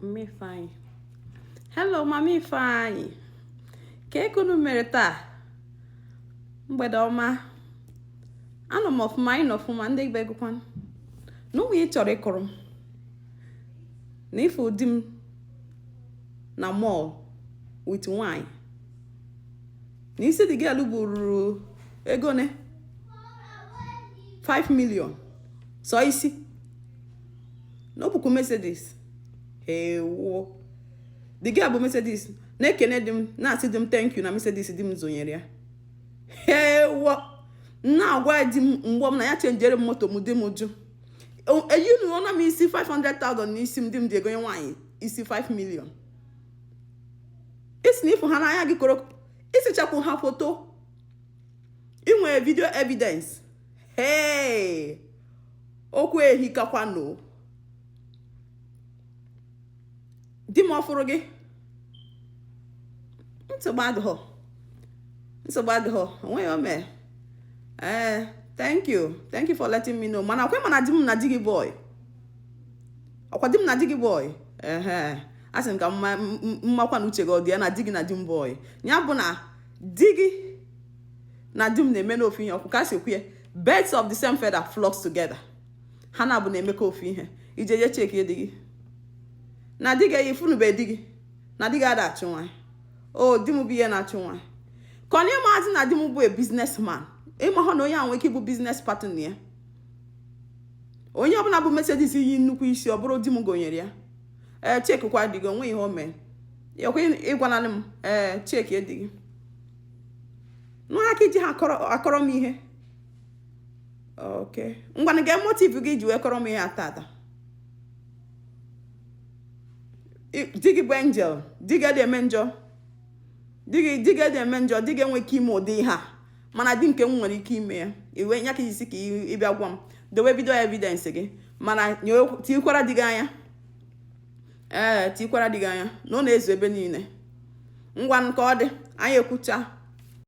Mma Ifeanyị. Hello, Mama Ifeanyị. Kee ka unu mere taa? Mgbede ọma. Anọ m ọfụma, anyị nọ ọfụma, ndị be gịkwanụ. Na ụmụ ị chọrọ ịkọrọ m na ị fụ di m na mall with nwanyị na isi the girl buru ego ne 5 million sọ isi na o bukwu Mercedes. Ewo, the girl bu Mercedes na-ekene di m, na-asị di m thank you na Mercedes di m zonyere ya. Ewo, na-agwa di m mgbe m na ya chenjere m moto m, di m jụ. Eyinu na m isi 500,000 n'isi m, di m ji egonye nwaanyị isi 5 million. Ị sị na ị fụ ha n'anya gị koro, i sechapụ ha foto, ị nwere video evidence. Hey, okwu ehikakwanụ. Di m ọ fụrụ gị, nsogbu adịghọ, nsogbu adịghọ, onweghị o mee. Ee, thank you, thank you for letting me know. Mana ọkwa mana di m na di gị bụ ọyị, ọkwa di m na di gị bụ ọyị. Ehe, a sị m ka m makwa na uche gị ọ dị ya na di gị na di m bụ ọyị. Ya bụ na di gị na di m na-eme n'ofu ihe. Ọkwa ka si ekwu ya, birds of the same feather flocks together. Ha na-abụ na-emekọ ofu ihe. Ije je cheki di gị na di gị eyi funube di gị na di gị ada achụ nwaanyị. O di m bụ ihe na-achụ nwaanyị ka ọ na ịmazi na di m bụ a businessman. Ịma na onye a nwere ike ịbụ business partner ya. Onye ọbụla bu Mercedes yi nnukwu isi, ọ bụrụ di m gonyere ya. Ee, chekikwa di gị, onwe ihe o mee ọkwa ịgwananị m. Ee, cheki di gị n'aka iji ha akọrọ m ihe. Ok, ngwanụ, gee motive gị ji wee kọrọ m ihe a tata. Di gị bụ angel, di gị adị eme njọ, di gị adị eme njọ, di gị enwe ike ime ụdị ihe a, mana di nke m nwere ike ime ya. Iwe nya ka isi ka ị bịa gwa m, dowe video evidence gị, mana tikwara di gị anya. Ee, tikwara di gị anya na ọ na-ezu ebe niile. Ngwa, ka ọ dị, anyị ekwucha.